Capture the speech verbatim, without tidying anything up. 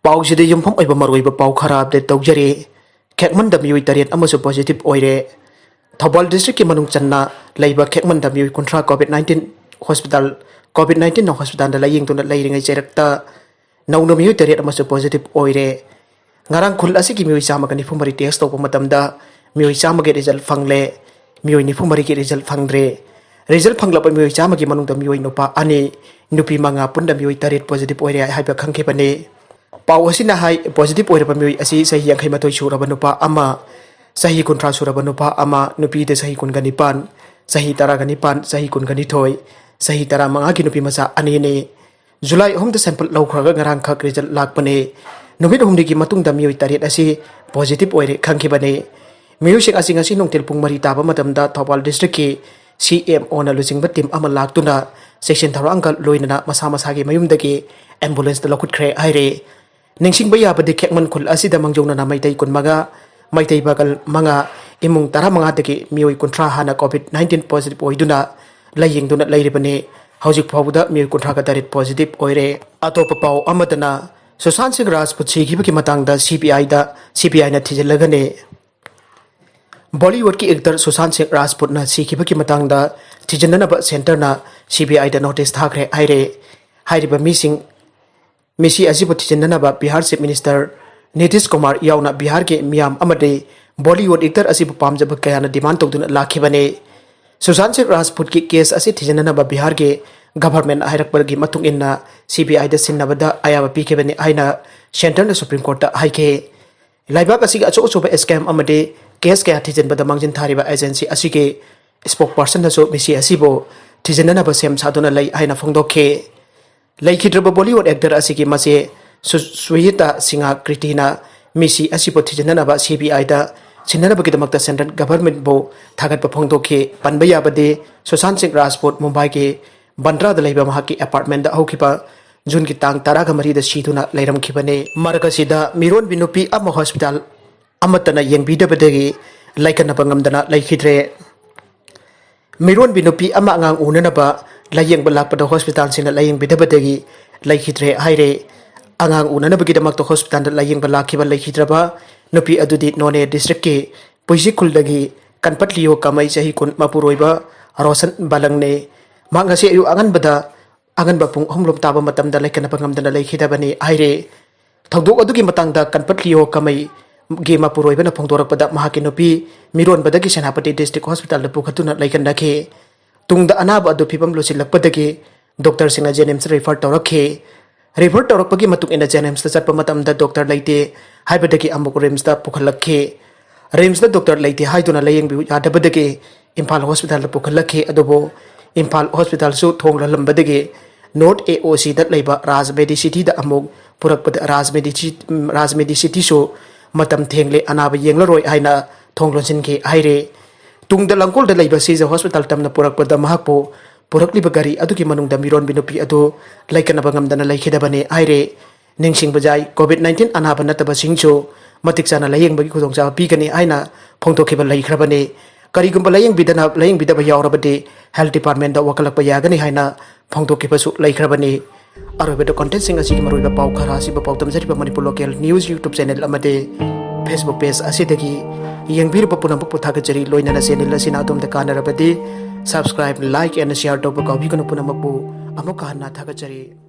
ꯄꯥꯎꯁꯤꯗ ꯌꯨꯝꯐꯝ ꯑꯣꯏꯕ ꯃꯔꯨꯑꯣꯏꯕ ꯄꯥꯎ ꯈꯔ ꯑꯞꯗꯦꯠ ꯇꯧꯖꯔꯤ꯫ ꯈꯦꯛꯃꯟꯗ ꯃꯤꯑꯣꯏ ꯇꯔꯦꯠ ꯑꯃꯁꯨ ꯄꯣꯖꯤꯇꯤꯚ ꯑꯣꯏꯔꯦ꯫ ꯊꯧꯕꯥꯜ ꯗꯤꯁꯇ꯭ꯔꯤꯛꯀꯤ ꯃꯅꯨꯡ ꯆꯟꯅ ꯂꯩꯕ ꯈꯦꯛꯃꯟꯗ ꯃꯤꯑꯣꯏ ꯀꯨꯟꯊ꯭ꯔꯥ ꯀꯣꯚꯤꯗ ꯅꯥꯏꯟꯇꯤꯟ ꯍꯣꯁꯄꯤꯇꯥꯜ, ꯀꯣꯚꯤꯗ ꯅꯥꯏꯟꯇꯤꯟꯅ ꯍꯣꯁꯄꯤꯇꯥꯜꯗ ꯂꯥꯌꯦꯡꯗꯨꯅ ꯂꯩꯔꯤꯉꯩ ꯆꯩꯔꯛꯇ ꯅꯧꯅ ꯃꯤꯑꯣꯏ ꯇꯔꯦꯠ ꯑꯃꯁꯨ ꯄꯣꯖꯤꯇꯤꯚ ꯑꯣꯏꯔꯦ꯫ ꯉꯔꯥꯡ ꯈꯨꯜ ꯑꯁꯤꯒꯤ ꯃꯤꯑꯣꯏ ꯆꯥꯝꯃꯒ ꯅꯤꯐꯨ ꯃꯔꯤ ꯇꯦꯁ ꯇꯧꯕ ꯃꯇꯝꯗ ꯃꯤꯑꯣꯏ ꯆꯥꯝꯃꯒꯤ ꯔꯤꯖꯜ ꯐꯪꯂꯦ꯫ ꯃꯤꯑꯣꯏ ꯅꯤꯐꯨ ꯃꯔꯤꯒꯤ ꯔꯤꯖꯜ ꯐꯪꯗ꯭ꯔꯦ꯫ ꯔꯤꯖꯜ ꯐꯪꯂꯕ ꯃꯤꯑꯣꯏ ꯆꯥꯝꯃꯒꯤ ꯃꯅꯨꯡꯗ ꯃꯤꯑꯣꯏ ꯅꯨꯄꯥ ꯑꯅꯤ, ꯅꯨꯄꯤ ꯃꯉꯥ, ꯄꯨꯟꯅ ꯃꯤꯑꯣꯏ ꯇꯔꯦꯠ ꯄꯣꯖꯤꯇꯤꯚ ꯑꯣꯏꯔꯦ ꯍꯥꯏꯕ ꯈꯪꯈꯤꯕꯅꯤ꯫ ꯄꯥꯎ ꯑꯁꯤꯅ ꯍꯥꯏ, ꯄꯣꯖꯤꯇꯤꯚ ꯑꯣꯏꯔꯕ ꯃꯤꯑꯣꯏ ꯑꯁꯤ ꯆꯍꯤ ꯌꯥꯡꯈꯩ ꯃꯥꯊꯣꯏ ꯁꯨꯔꯕ ꯅꯨꯄꯥ ꯑꯃ, ꯆꯍꯤ ꯀꯨꯟꯊ꯭ꯔꯥ ꯁꯨꯔꯕ ꯅꯨꯄꯥ ꯑꯃ, ꯅꯨꯄꯤꯗ ꯆꯍꯤ ꯀꯨꯟꯒ ꯅꯤꯄꯥꯟ, ꯆꯍꯤ ꯇꯔꯥꯒ ꯅꯤꯄꯥꯟ, ꯆꯍꯤ ꯀꯨꯟꯒ ꯅꯤꯊꯣꯏ, ꯆꯍꯤ ꯇꯔꯥꯃꯉꯥꯒꯤ ꯅꯨꯄꯤ ꯃꯆꯥ ꯑꯅꯤꯅꯤ꯫ ꯖꯨꯂꯥꯏ ꯑꯍꯨꯝꯗ ꯁꯦꯝꯄꯜ ꯂꯧꯈ꯭ꯔꯒ ꯉꯔꯥꯡꯈꯛ ꯔꯤꯖꯜ ꯂꯥꯛꯄꯅꯤ꯫ ꯅꯨꯃꯤꯠ ꯍꯨꯝꯅꯤꯒꯤ ꯃꯇꯨꯡꯗ ꯃꯤꯑꯣꯏ ꯇꯔꯦꯠ ꯑꯁꯤ ꯄꯣꯖꯤꯇꯤꯚ ꯑꯣꯏꯔꯦ ꯈꯪꯈꯤꯕꯅꯤ꯫ ꯃꯤꯑꯣꯏꯁꯤꯡ ꯑꯁꯤ ꯉꯁꯤ ꯅꯨꯡꯊꯤꯜ ꯄꯨꯡ ꯃꯔꯤ ꯇꯥꯕ ꯃꯇꯝꯗ ꯊꯧꯕꯥꯜ ꯗꯤꯁꯇ꯭ꯔꯤꯛꯀꯤ ꯁꯤ ꯑꯦꯝ ꯑꯣꯅ ꯂꯨꯆꯤꯡꯕ ꯇꯤꯝ ꯑꯃ ꯂꯥꯛꯇꯨꯅ ꯆꯦꯛꯁꯤꯟ ꯊꯧꯔꯥꯡꯒ ꯂꯣꯏꯅꯅ ꯃꯁꯥ ꯃꯁꯥꯒꯤ ꯃꯌꯨꯝꯗꯒꯤ ꯑꯦꯝꯕꯨꯂꯦꯟꯁꯇ ꯂꯧꯈꯠꯈ꯭ꯔꯦ ꯍꯥꯏꯔꯦ꯫ ꯅꯤꯡꯁꯤꯡꯕ ꯌꯥꯕꯗꯤ, ꯈꯦꯛꯃꯟ ꯈꯨꯜ ꯑꯁꯤꯗ ꯃꯥꯡꯖꯧꯅꯅ ꯃꯩꯇꯩ ꯀꯨꯟꯃꯉꯥ, ꯃꯩꯇꯩ ꯄꯥꯒꯜ ꯃꯉꯥ, ꯏꯃꯨꯡ ꯇꯔꯥꯃꯉꯥꯗꯒꯤ ꯃꯤꯑꯣꯏ ꯀꯨꯟꯊ꯭ꯔꯥ ꯍꯥꯟꯅ ꯀꯣꯚꯤꯗ ꯅꯥꯏꯟꯇꯤꯟ ꯄꯣꯖꯤꯇꯤꯚ ꯑꯣꯏꯗꯨꯅ ꯂꯥꯌꯦꯡꯗꯨꯅ ꯂꯩꯔꯤꯕꯅꯤ꯫ ꯍꯧꯖꯤꯛ ꯐꯥꯎꯕꯗ ꯃꯤꯑꯣꯏ ꯀꯨꯟꯊ꯭ꯔꯥꯒ ꯇꯔꯦꯠ ꯄꯣꯖꯤꯇꯤꯚ ꯑꯣꯏꯔꯦ꯫ ꯑꯇꯣꯞꯄ ꯄꯥꯎ ꯑꯃꯗꯅ, ꯁꯨꯁꯥꯟꯠ ꯁꯤꯡ ꯔꯥꯖꯄꯨꯠ ꯁꯤꯈꯤꯕꯒꯤ ꯃꯇꯥꯡꯗ ꯁꯤ ꯕꯤ ꯑꯥꯏꯗ, ꯁꯤ ꯕꯤ ꯑꯥꯏꯅ ꯊꯤꯖꯤꯜꯂꯒꯅꯤ꯫ ꯕꯣꯂꯤꯋꯨꯗꯀꯤ ꯑꯦꯛꯇꯔ ꯁꯨꯁꯥꯟꯠ ꯁꯤꯡ ꯔꯥꯖꯄꯨꯠꯅ ꯁꯤꯈꯤꯕꯒꯤ ꯃꯇꯥꯡꯗ ꯊꯤꯖꯤꯟꯅꯅꯕ ꯁꯦꯟꯇꯔꯅ ꯁꯤ ꯕꯤ ꯑꯥꯏꯗ ꯅꯣꯇꯤꯁ ꯊꯥꯈ꯭ꯔꯦ ꯍꯥꯏꯔꯦ꯫ ꯍꯥꯏꯔꯤꯕ ꯃꯤꯁꯤꯡ, ꯃꯤꯁꯤ ꯑꯁꯤꯕꯨ ꯊꯤꯖꯤꯟꯅꯅꯕ ꯕꯤꯍꯥꯔ ꯆꯤꯐ ꯃꯤꯅꯤꯁꯇꯔ ꯅꯤꯇꯤꯁ ꯀꯨꯃꯥꯔ ꯌꯥꯎꯅ ꯕꯤꯍꯥꯔꯒꯤ ꯃꯤꯌꯥꯝ ꯑꯃꯗꯤ ꯕꯣꯂꯤꯋꯨꯗ ꯑꯦꯛꯇꯔ ꯑꯁꯤꯕꯨ ꯄꯥꯝꯖꯕ ꯀꯌꯥꯅ ꯗꯤꯃꯥꯟ ꯇꯧꯗꯨꯅ ꯂꯥꯛꯈꯤꯕꯅꯤ꯫ ꯁꯨꯁꯥꯟꯠ ꯁꯤꯡ ꯔꯥꯖꯄꯨꯠꯀꯤ ꯀꯦꯁ ꯑꯁꯤ ꯊꯤꯖꯤꯟꯅꯅꯕ ꯕꯤꯍꯥꯔꯒꯤ ꯒꯚꯔꯟꯃꯦꯟꯠ ꯍꯥꯏꯔꯛꯄꯒꯤ ꯃꯇꯨꯡ ꯏꯟꯅ ꯁꯤ ꯕꯤ ꯑꯥꯏꯗ ꯁꯤꯟꯅꯕꯗ ꯑꯌꯥꯕ ꯄꯤꯈꯤꯕꯅꯤ ꯍꯥꯏꯅ ꯁꯦꯟꯇꯔꯅ ꯁꯨꯄ꯭ꯔꯤꯝ ꯀꯣꯔꯠꯇ ꯍꯥꯏꯈꯤ꯫ ꯂꯩꯕꯥꯛ ꯑꯁꯤꯒꯤ ꯑꯆꯧ ꯑꯆꯧꯕ ꯁ꯭ꯀꯦꯝ ꯑꯃꯗꯤ ꯀꯦꯁ ꯀꯌꯥ ꯊꯤꯖꯤꯟꯕꯗ ꯃꯥꯡꯖꯤꯟ ꯊꯥꯔꯤꯕ ꯑꯦꯖꯦꯟꯁꯤ ꯑꯁꯤꯒꯤ ꯁ꯭ꯄꯣꯛꯄꯔꯁꯟꯅꯁꯨ ꯃꯤꯁꯤ ꯑꯁꯤꯕꯨ ꯊꯤꯖꯤꯟꯅꯅꯕ ꯁꯦꯝ ꯁꯥꯗꯨꯅ ꯂꯩ ꯍꯥꯏꯅ ꯐꯣꯡꯗꯣꯛꯈꯤ꯫ ꯂꯩꯈꯤꯗ꯭ꯔꯕ ꯕꯣꯂꯤꯋꯨꯗ ꯑꯦꯛꯇꯔ ꯑꯁꯤꯒꯤ ꯃꯆꯦ ꯁꯨ-, ꯁꯨꯌꯤꯇꯥ ꯁꯤꯡꯍ ꯀ꯭ꯔꯤꯇꯤꯅ ꯃꯤꯁꯤ ꯑꯁꯤꯕꯨ ꯊꯤꯖꯤꯟꯅꯅꯕ ꯁꯤ ꯕꯤ ꯑꯥꯏꯗ ꯁꯤꯟꯅꯅꯕꯒꯤꯗꯃꯛꯇ ꯁꯦꯟꯇ꯭ꯔꯦꯜ ꯒꯚꯔꯟꯃꯦꯟꯠꯕꯨ ꯊꯥꯒꯠꯄ ꯐꯣꯡꯗꯣꯛꯈꯤ꯫ ꯄꯟꯕ ꯌꯥꯕꯗꯤ, ꯁꯨꯁꯥꯟꯠ ꯁꯤꯡ ꯔꯥꯖꯄꯨꯠ ꯃꯨꯝꯕꯥꯏꯒꯤ ꯕꯟꯗ꯭ꯔꯥꯗ ꯂꯩꯕ ꯃꯍꯥꯛꯀꯤ ꯑꯦꯄꯥꯔꯠꯃꯦꯟꯠꯗ ꯍꯧꯈꯤꯕ ꯖꯨꯟꯒꯤ ꯇꯥꯡ ꯇꯔꯥꯒ ꯃꯔꯤꯗ ꯁꯤꯗꯨꯅ ꯂꯩꯔꯝꯈꯤꯕꯅꯤ꯫ ꯃꯔꯛ ꯑꯁꯤꯗ ꯃꯤꯔꯣꯟꯕꯤ ꯅꯨꯄꯤ ꯑꯃ ꯍꯣꯁꯄꯤꯇꯥꯜ ꯑꯃꯠꯇꯅ ꯌꯦꯡꯕꯤꯗꯕꯗꯒꯤ ꯂꯥꯏꯀꯠꯅꯕ ꯉꯝꯗꯅ ꯂꯩꯈꯤꯗ꯭ꯔꯦ꯫ ꯃꯤꯔꯣꯟꯕꯤ ꯅꯨꯄꯤ ꯑꯃ ꯑꯉꯥꯡ ꯎꯅꯅꯕ ꯂꯥꯌꯦꯡꯕ ꯂꯥꯛꯄꯗ ꯍꯣꯁꯄꯤꯇꯥꯜꯁꯤꯡꯅ ꯂꯥꯌꯦꯡꯕꯤꯗꯕꯗꯒꯤ ꯂꯩꯈꯤꯗ꯭ꯔꯦ ꯍꯥꯏꯔꯦ꯫ ꯑꯉꯥꯡ ꯎꯅꯅꯕꯒꯤꯗꯃꯛꯇ ꯍꯣꯁꯄꯤꯇꯥꯜꯗ ꯂꯥꯌꯦꯡꯕ ꯂꯥꯛꯈꯤꯕ ꯂꯩꯈꯤꯗ꯭ꯔꯕ ꯅꯨꯄꯤ ꯑꯗꯨꯗꯤ ꯅꯣꯅꯦ ꯗꯤꯁꯇ꯭ꯔꯤꯛꯀꯤ ꯄꯨꯏꯖꯤꯈꯨꯜꯗꯒꯤ ꯀꯟꯄꯠꯂꯤꯌꯣ ꯀꯃꯩ ꯆꯍꯤ ꯀꯨꯟ ꯃꯄꯨꯔꯣꯏꯕ ꯔꯣꯁꯟ ꯕꯂꯪꯅꯦ꯫ ꯃꯍꯥꯛ ꯉꯁꯤ ꯑꯌꯨꯛ ꯑꯉꯟꯕꯗ, ꯑꯉꯟꯕ ꯄꯨꯡ ꯑꯍꯨꯝ ꯂꯣꯝ ꯇꯥꯕ ꯃꯇꯝꯗ ꯂꯥꯏꯀꯠꯅꯕ ꯉꯝꯗꯅ ꯂꯩꯈꯤꯗꯕꯅꯤ ꯍꯥꯏꯔꯦ꯫ ꯊꯧꯗꯣꯛ ꯑꯗꯨꯒꯤ ꯃꯇꯥꯡꯗ ꯀꯟꯄꯠꯂꯤꯌꯣ ꯀꯃꯩꯒꯤ ꯃꯄꯨꯔꯣꯏꯕꯅ ꯐꯣꯡꯗꯣꯔꯛꯄꯗ ꯃꯍꯥꯛꯀꯤ ꯅꯨꯄꯤ ꯃꯤꯔꯣꯟꯕꯗꯒꯤ ꯁꯦꯅꯥꯄꯇꯤ ꯗꯤꯁꯇ꯭ꯔꯤꯛ ꯍꯣꯁꯄꯤꯇꯥꯜꯗ ꯄꯨꯈꯠꯇꯨꯅ ꯂꯩꯀꯟꯅꯈꯤ꯫ ꯇꯨꯡꯗ ꯑꯅꯥꯕ ꯑꯗꯨ ꯐꯤꯕꯝ ꯂꯨꯁꯤꯜꯂꯛꯄꯗꯒꯤ ꯗꯣꯛꯇꯔꯁꯤꯡꯅ ꯖꯦꯅꯤꯝꯁꯇ ꯔꯤꯐꯔ ꯇꯧꯔꯛꯈꯤ꯫ ꯔꯤꯐꯔ ꯇꯧꯔꯛꯄꯒꯤ ꯃꯇꯨꯡ ꯏꯟꯅ ꯖꯦꯅꯤꯝꯁꯇ ꯆꯠꯄ ꯃꯇꯝꯗ ꯗꯣꯛꯇꯔ ꯂꯩꯇꯦ ꯍꯥꯏꯕꯗꯒꯤ ꯑꯃꯨꯛ ꯔꯤꯝꯁꯇ ꯄꯨꯈꯠꯂꯛꯈꯤ꯫ ꯔꯤꯝꯁꯇ ꯗꯣꯛꯇꯔ ꯂꯩꯇꯦ ꯍꯥꯏꯗꯨꯅ ꯂꯥꯌꯦꯡꯕꯤꯌꯨ ꯌꯥꯗꯕꯗꯒꯤ ꯏꯝꯐꯥꯜ ꯍꯣꯁꯄꯤꯇꯥꯜꯗ ꯄꯨꯈꯠꯂꯛꯈꯤ꯫ ꯑꯗꯨꯕꯨ ꯏꯝꯐꯥꯜ ꯍꯣꯁꯄꯤꯇꯥꯜꯁꯨ ꯊꯣꯡ ꯂꯣꯜꯂꯝꯕꯗꯒꯤ ꯅꯣꯔꯠ ꯑꯦ ꯑꯣ ꯁꯤꯗ ꯂꯩꯕ ꯔꯥꯖ ꯃꯦꯗꯤꯁꯤꯇꯤꯗ ꯑꯃꯨꯛ ꯄꯨꯔꯛꯄꯗ ꯔꯥꯖ ꯃꯦꯗꯤꯁꯤ-, ꯔꯥꯖ ꯃꯦꯗꯤꯁꯤꯇꯤꯁꯨ ꯃꯇꯝ ꯊꯦꯡꯂꯦ, ꯑꯅꯥꯕ ꯌꯦꯡꯂꯔꯣꯏ ꯍꯥꯏꯅ ꯊꯣꯡ ꯂꯣꯟꯁꯤꯟꯈꯤ ꯍꯥꯏꯔꯦ꯫ ꯇꯨꯡꯗ ꯂꯥꯡꯒꯣꯜꯗ ꯂꯩꯕ ꯁꯤꯖ ꯍꯣꯁꯄꯤꯇꯥꯜ ꯇꯝꯅ ꯄꯨꯔꯛꯄꯗ ꯃꯍꯥꯛꯄꯨ ꯄꯨꯔꯛꯂꯤꯕ ꯒꯥꯔꯤ ꯑꯗꯨꯒꯤ ꯃꯅꯨꯡꯗ ꯃꯤꯔꯣꯟꯕꯤ ꯅꯨꯄꯤ ꯑꯗꯨ ꯂꯩꯀꯠꯅꯕ ꯉꯝꯗꯅ ꯂꯩꯈꯤꯗꯕꯅꯤ ꯍꯥꯏꯔꯦ꯫ ꯅꯤꯡꯁꯤꯡꯕ ꯌꯥꯏ, ꯀꯣꯚꯤꯗ ꯅꯥꯏꯟꯇꯤꯟ ꯑꯅꯥꯕ ꯅꯠꯇꯕꯁꯤꯡꯁꯨ ꯃꯇꯤꯛ ꯆꯥꯅ ꯂꯥꯌꯦꯡꯕꯒꯤ ꯈꯨꯗꯣꯡꯆꯥꯕ ꯄꯤꯒꯅꯤ ꯍꯥꯏꯅ ꯐꯣꯡꯗꯣꯛꯈꯤꯕ ꯂꯩꯈ꯭ꯔꯕꯅꯤ꯫ ꯀꯔꯤꯒꯨꯝꯕ ꯂꯥꯌꯦꯡꯕꯤꯗꯅ, ꯂꯥꯌꯦꯡꯕꯤꯗꯕ ꯌꯥꯎꯔꯕꯗꯤ ꯍꯦꯜꯊ ꯗꯤꯄꯥꯔꯠꯃꯦꯟꯗ ꯋꯥꯀꯠꯂꯛꯄ ꯌꯥꯒꯅꯤ ꯍꯥꯏꯅ ꯐꯣꯡꯗꯣꯛꯈꯤꯕꯁꯨ ꯂꯩꯈ꯭ꯔꯕꯅꯤ꯫ ꯑꯔꯣꯏꯕꯗ ꯀꯣꯟꯇꯦꯟꯁꯤꯡ ꯑꯁꯤꯒꯤ ꯃꯔꯨꯑꯣꯏꯕ ꯄꯥꯎ ꯈꯔ ꯑꯁꯤꯕꯨ ꯄꯥꯎꯗꯝꯖꯔꯤꯕ Manipur local news YouTube channel ꯑꯃꯗꯤ ꯐꯦꯁꯕꯨꯛ ꯄꯦꯖ ꯑꯁꯤꯗꯒꯤ ꯌꯦꯡꯕꯤꯔꯤꯕ ꯄꯨꯝꯅꯃꯛꯄꯨ ꯊꯥꯒꯠꯆꯔꯤ꯫ ꯂꯣꯏꯅꯅ ꯆꯦꯅꯦꯜ ꯑꯁꯤꯅ ꯑꯗꯣꯝꯗ ꯀꯥꯟꯅꯔꯕꯗꯤ subscribe, like and share ꯇꯧꯕ ꯀꯥꯎꯕꯤꯒꯅꯨ꯫ ꯄꯨꯝꯅꯃꯛꯄꯨ ꯑꯃꯨꯛꯀ ꯍꯟꯅ ꯊꯥꯒꯠꯆꯔꯤ꯫